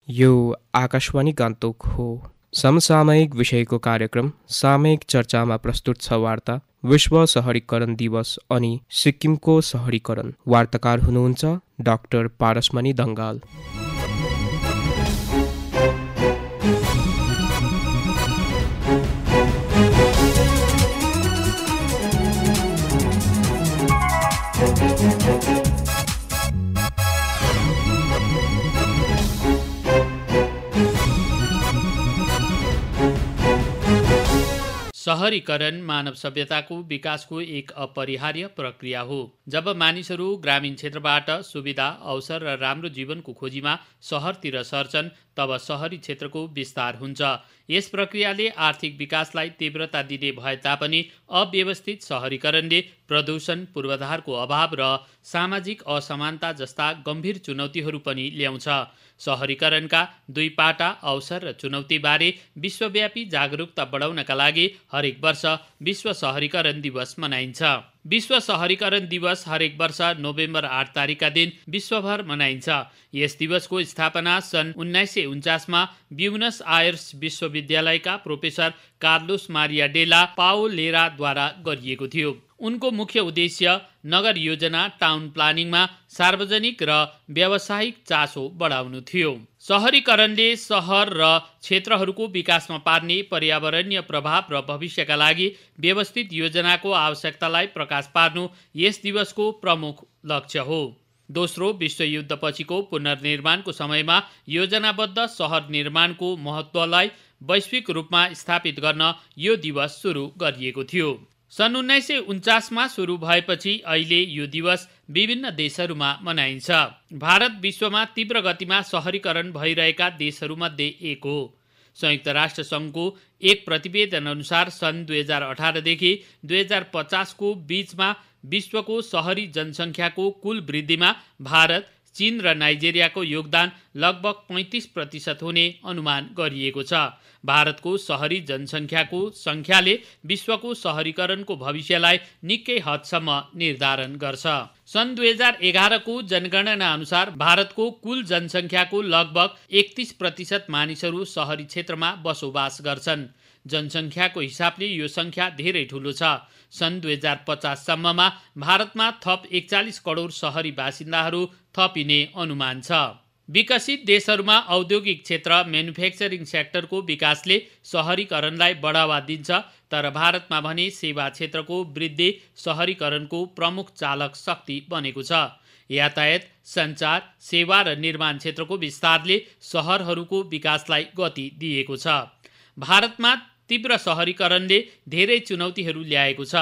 यो आकाशवाणी गान्तोक हो। समसामयिक विषयको कार्यक्रम सामयिक चर्चामा प्रस्तुत छ वार्ता विश्व सहरीकरण दिवस अनि सिक्किमको सहरीकरण। वार्ताकार हुनुहुन्छ डाक्टर पारसमणि दङ्गाल। सहरीकरण मानव सभ्यताको विकासको एक अपरिहार्य प्रक्रिया हो। जब मानिसहरू ग्रामीण क्षेत्रबाट सुविधा, अवसर र राम्रो जीवनको खोजीमा सहरतिर सर्छन्, तब सहरी क्षेत्रको विस्तार हुन्छ। यस प्रक्रियाले आर्थिक विकासलाई तीव्रता दिने भए तापनि अव्यवस्थित सहरीकरणले प्रदूषण, पूर्वाधारको अभाव र सामाजिक असमानता जस्ता गम्भीर चुनौतीहरू पनि ल्याउँछ। सहरीकरणका दुई पाटा अवसर र चुनौतीबारे विश्वव्यापी जागरुकता बढाउनका लागि हरेक वर्ष विश्व सहरीकरण दिवस मनाइन्छ। विश्व सहरीकरण दिवस हरेक वर्ष नोभेम्बर 8 तारिकका दिन विश्वभर मनाइन्छ। यस दिवसको स्थापना सन् 1949 मा ब्युनस आयर्स विश्वविद्यालयका प्रोफेसर कार्लोस मारिया डेला पाओलेराद्वारा गरिएको थियो। उनको मुख्य उद्देश्य नगर योजना, टाउन प्लानिङमा सार्वजनिक र व्यावसायिक चासो बढाउनु थियो। सहरीकरणले सहर र क्षेत्रहरूको विकासमा पार्ने पर्यावरणीय प्रभाव र भविष्यका लागि व्यवस्थित योजनाको आवश्यकतालाई प्रकाश पार्नु यस दिवसको प्रमुख लक्ष्य हो। दोस्रो विश्वयुद्धपछिको पुनर्निर्माणको समयमा योजनाबद्ध सहर निर्माणको महत्त्वलाई वैश्विक रूपमा स्थापित गर्न यो दिवस सुरु गरिएको थियो। सन् 1949 मा सुरु भएपछि अहिले यो दिवस विभिन्न देशहरूमा मनाइन्छ। भारत विश्वमा तीव्र गतिमा सहरीकरण भइरहेका देशहरूमध्ये एक हो। संयुक्त राष्ट्र सङ्घको एक प्रतिवेदन अनुसार सन् 2018 देखि 2050 को बीचमा विश्वको सहरी जनसङ्ख्याको कुल वृद्धिमा भारत, चीन र नाइजेरियाको योगदान लगभग 35% हुने अनुमान गरिएको छ। भारतको सहरी जनसङ्ख्याको सङ्ख्याले विश्वको सहरीकरणको भविष्यलाई निकै हदसम्म निर्धारण गर्छ। सन् 2011 को जनगणना अनुसार भारतको कुल जनसङ्ख्याको लगभग 31% मानिसहरू सहरी क्षेत्रमा बसोबास गर्छन्। जनसङ्ख्याको हिसाबले यो सङ्ख्या धेरै ठुलो छ। सन् 2050 सम्ममा भारतमा थप 41 करोड सहरी बासिन्दाहरू थपिने अनुमान छ। विकसित देशहरूमा औद्योगिक क्षेत्र, म्यानुफ्याक्चरिङ सेक्टरको विकासले सहरीकरणलाई बढावा दिन्छ, तर भारतमा भने सेवा क्षेत्रको वृद्धि सहरीकरणको प्रमुख चालक शक्ति बनेको छ। यातायात, सञ्चार, सेवा र निर्माण क्षेत्रको विस्तारले सहरहरूको विकासलाई गति दिएको छ। भारतमा तीव्र सहरीकरणले धेरै चुनौतीहरू ल्याएको छ।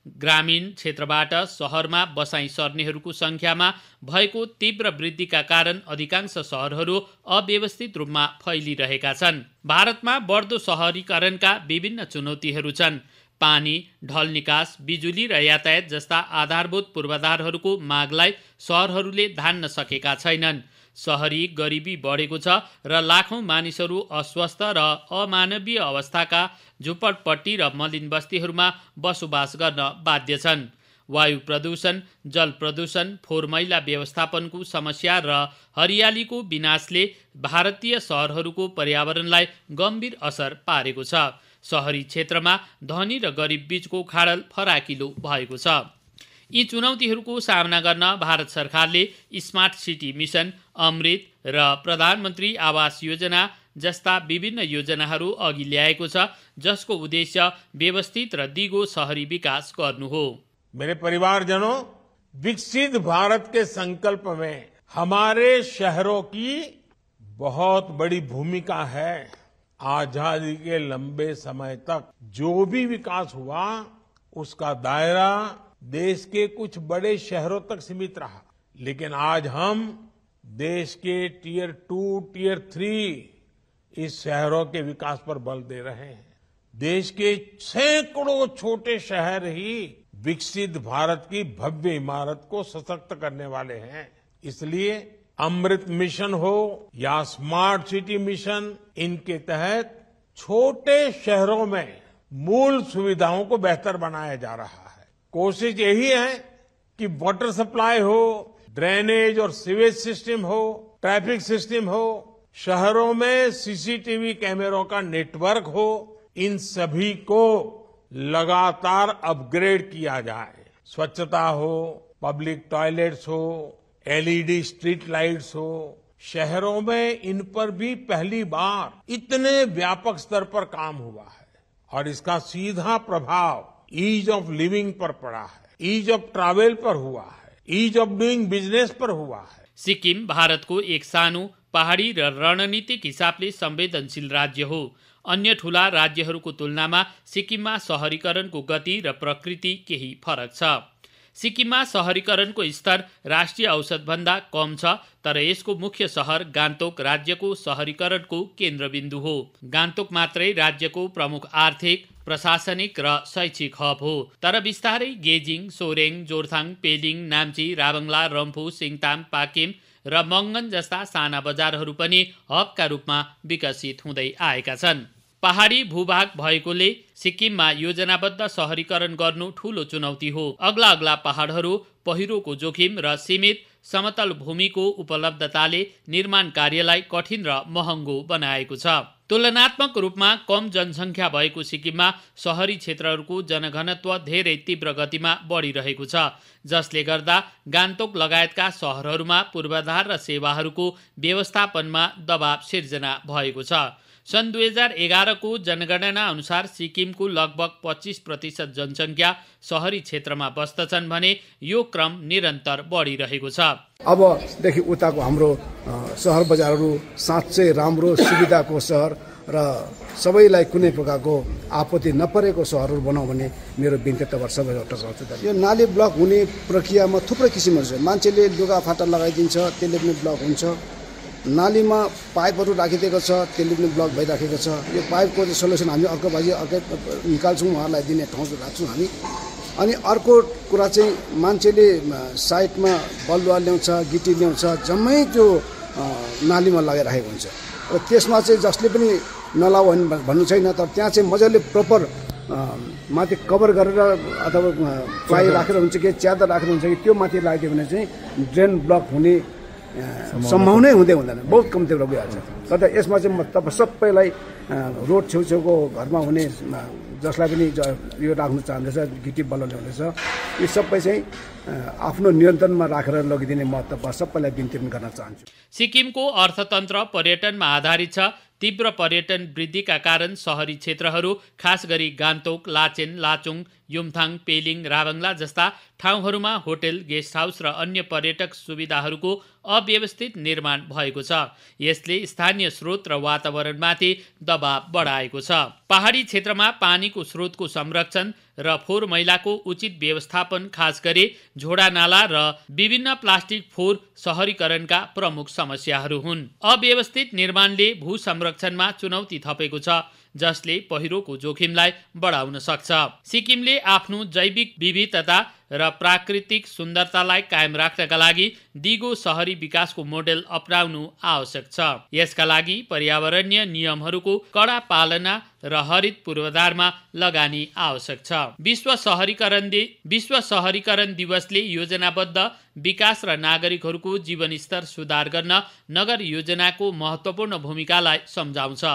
ग्रामीण क्षेत्रबाट सहरमा बसाइ सर्नेहरूको सङ्ख्यामा भएको तीव्र वृद्धिका कारण अधिकांश सहरहरू अव्यवस्थित रूपमा फैलिरहेका छन्। भारतमा बढ्दो सहरीकरणका विभिन्न चुनौतीहरू छन्। पानी, ढल निकास, बिजुली र यातायात जस्ता आधारभूत पूर्वाधारहरूको मागलाई सहरहरूले धान्न सकेका छैनन्। सहरी गरिबी बढेको छ र लाखौँ मानिसहरू अस्वस्थ र अमानवीय अवस्थाका झुपडपट्टी र मलिन बस्तीहरूमा बसोबास गर्न बाध्य छन्। वायु प्रदूषण, जल प्रदूषण, फोहोर मैला व्यवस्थापनको समस्या र हरियालीको विनाशले भारतीय सहरहरूको पर्यावरणलाई गम्भीर असर पारेको छ। सहरी क्षेत्रमा धनी र गरिब बीचको खाडल फराकिलो भएको छ। यी चुनौतीहरूको सामना गर्न भारत सरकारले स्मार्ट सिटी मिसन, अमृत र प्रधानमन्त्री आवास योजना जस्ता विभिन्न योजनाहरू अघि ल्याएको छ, जसको उद्देश्य व्यवस्थित र दिगो सहरी विकास गर्नु हो। मेरे परिवारजनों, विकसित भारत के संकल्प में हमारे शहरों की बहुत बड़ी भूमिका है। आजादी के लंबे समय तक जो भी विकास हुआ, उसका दायरा देश के कुछ बड़े शहरों तक सीमित रहा। लेकिन आज हम देश के टियर 2, टियर 3 इस शहरों के विकास पर बल दे रहे हैं। देश के सैकड़ों छोटे शहर ही विकसित भारत की भव्य इमारत को सशक्त करने वाले हैं। इसलिए अमृत मिशन हो या स्मार्ट सिटी मिशन, इनके तहत छोटे शहरों में मूल सुविधाओं को बेहतर बनाया जा रहा है। कोशिश यही है कि वाटर सप्लाई हो, ड्रेनेज और सीवेज सिस्टम हो, ट्रैफिक सिस्टम हो, शहरों में सीसीटीवी कैमरों का नेटवर्क हो, इन सभी को लगातार अपग्रेड किया जाए। स्वच्छता हो, पब्लिक टॉयलेट्स हो, एलईडी स्ट्रीट लाइट्स हो, शहरों में इन पर भी पहली बार इतने व्यापक स्तर पर काम हुआ है और इसका सीधा प्रभाव ईज ऑफ लिविंग पर पड़ा है, ईज ऑफ ट्रैवल पर हुआ है, ईज ऑफ डूइंग बिजनेस पर हुआ है। सिक्किम भारतको एक सानो पहाडी र रणनीतिक हिसाबले संवेदनशील राज्य हो। अन्य ठूला राज्यहरूको तुलनामा सिक्किममा शहरीकरणको गति र प्रकृति केही फरक छ। सिक्किममा शहरीकरणको स्तर राष्ट्रिय औसतभन्दा कम छ, तर यसको मुख्य शहर गान्तोक राज्यको शहरीकरणको केन्द्रबिन्दु हो। गान्तोक मात्रै राज्यको प्रमुख आर्थिक, प्रशासनिक र शैक्षिक हब हो। तर बिस्तारै गेजिङ, सोरेङ, जोरथाङ, पेलिङ, नाम्ची, राभङला, रम्फू, सिङताम, पाकिम र मङ्गन जस्ता साना बजारहरू पनि हबका रूपमा विकसित हुँदै आएका छन्। पहाडी भूभाग भएकोले सिक्किममा योजनाबद्ध शहरीकरण गर्नु ठूलो चुनौती हो। अग्ला अग्ला पहाडहरू, पहिरोको जोखिम र सीमित समतल भूमिको उपलब्धताले निर्माण कार्यलाई कठिन र महँगो बनाएको छ। तुलनात्मक रूपमा कम जनसङ्ख्या भएको सिक्किममा शहरी क्षेत्रहरूको जनघनत्व धेरै तीव्र गतिमा बढिरहेको छ, जसले गर्दा गान्तोक लगायतका शहरहरूमा पूर्वाधार र सेवाहरूको व्यवस्थापनमा दबाव सिर्जना भएको छ। सन् 2011 को जनगणना अनुसार सिक्किमको लगभग 25% जनसङ्ख्या शहरी क्षेत्रमा बस्दछन् भने यो क्रम निरन्तर बढिरहेको छ। अबदेखि उताको हाम्रो सहर बजारहरू साँच्चै राम्रो सुविधाको सहर र सबैलाई कुनै प्रकारको आपत्ति नपरेको सहरहरू बनाऊ भन्ने मेरो बिन्ती तपाईहरु सबैबाट गर्छु। यो नाली ब्लक हुने प्रक्रियामा थुप्रै किसिमहरू छ। मान्छेले लुगाफाटा लगाइदिन्छ, त्यसले पनि ब्लक हुन्छ। नालीमा पाइपहरू राखिदिएको छ, त्यसले पनि ब्लक भइराखेको छ। यो पाइपको सल्युसन हामी अर्को निकाल्छौँ, उहाँलाई दिने ठाउँ राख्छौँ हामी। अनि अर्को कुरा चाहिँ मान्छेले साइडमा बलुवा ल्याउँछ, गिटी ल्याउँछ, जम्मै त्यो नालीमा लगाइराखेको हुन्छ। र त्यसमा चाहिँ जसले पनि नलाऊ भन्नु छैन, तर त्यहाँ चाहिँ मजाले प्रपर माथि कभर गरेर अथवा प्लाई राखेर हुन्छ कि च्यादर राखेर हुन्छ कि त्यो माथि लगाइदियो भने चाहिँ ड्रेन ब्लक हुने सम्भावनै हुँदैन, बहुत कम्ती गइहाल्छ। तर यसमा चाहिँ म तपाईँ सबैलाई रोड छेउछेउको घरमा हुने जसलाई पनि यो राख्नु चाहँदैछ, गिटी बल्ल ल्याउँदैछ, यो सबै चाहिँ आफ्नो नियन्त्रणमा राखेर लगिदिने म तपाईँ सबैलाई बिन्ती पनि गर्न चाहन्छु। सिक्किमको अर्थतन्त्र पर्यटनमा आधारित छ। तीव्र पर्यटन वृद्धिका कारण शहरी क्षेत्रहरू, खास गरी गान्तोक, लाचेन, लाचुङ, युमथाङ, पेलिङ, राभङला जस्ता ठाउँहरूमा होटल, गेस्ट हाउस र अन्य पर्यटक सुविधाहरूको अव्यवस्थित निर्माण भएको छ। यसले स्थानीय स्रोत र वातावरणमाथि दबाव बढाएको छ। पहाडी क्षेत्रमा पानीको स्रोतको संरक्षण र फोहोर मैलाको उचित व्यवस्थापन, खास गरी झोडा नाला र विभिन्न प्लास्टिक फोहोर शहरीकरणका प्रमुख समस्याहरू हुन्। अव्यवस्थित निर्माणले भू संरक्षणमा चुनौती थपेको छ, जसले पहिरोको जोखिमलाई बढाउन सक्छ। सिक्किमले आफ्नो जैविक विविधता र प्राकृतिक सुन्दरतालाई कायम राख्नका लागि दिगो शहरी विकासको मोडेल अपनाउनु आवश्यक छ। यसका लागि पर्यावरणीय नियमहरूको कडा पालना र हरित पूर्वाधारमा लगानी आवश्यक छ। विश्व शहरीकरण दिवसले योजनाबद्ध विकास र नागरिकहरूको जीवनस्तर सुधार गर्न नगर योजनाको महत्त्वपूर्ण भूमिकालाई सम्झाउँछ।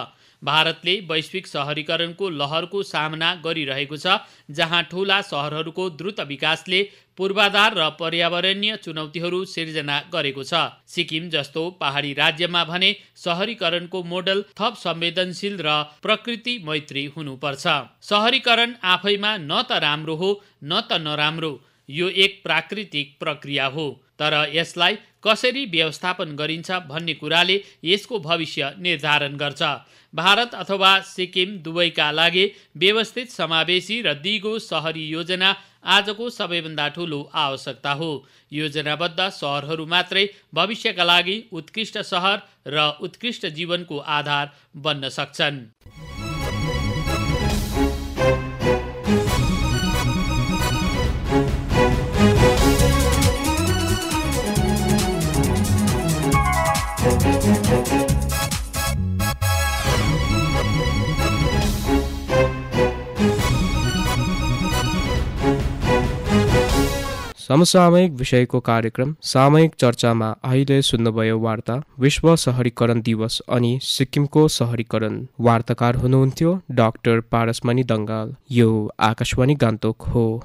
भारतले वैश्विक शहरीकरणको लहरको सामना गरिरहेको छ, जहाँ ठूला शहरहरूको द्रुत विकासले पूर्वाधार र पर्यावरणीय चुनौतीहरू सिर्जना गरेको छ। सिक्किम जस्तो पहाडी राज्यमा भने शहरीकरणको मोडल थप संवेदनशील र प्रकृति मैत्री हुनुपर्छ। शहरीकरण आफैमा न त राम्रो हो न त नराम्रो, यो एक प्राकृतिक प्रक्रिया हो। तर यसलाई कसरी व्यवस्थापन गरिन्छ भन्ने कुराले यसको भविष्य निर्धारण गर्छ। भारत अथवा सिक्किम दुवैका लागि व्यवस्थित, समावेशी र दिगो शहरी योजना आजको सबैभन्दा ठूलो आवश्यकता हो। योजनाबद्ध शहरहरू मात्रै भविष्यका लागि उत्कृष्ट शहर र उत्कृष्ट जीवनको आधार बन्न सक्छन्। समसामयिक विषयको कार्यक्रम सामयिक चर्चामा अहिले सुन्नुभयो वार्ता विश्व शहरीकरण दिवस अनि सिक्किमको शहरीकरण। वार्ताकार हुनुहुन्थ्यो डाक्टर पारसमणि दङ्गाल। यो आकाशवाणी गान्तोक हो।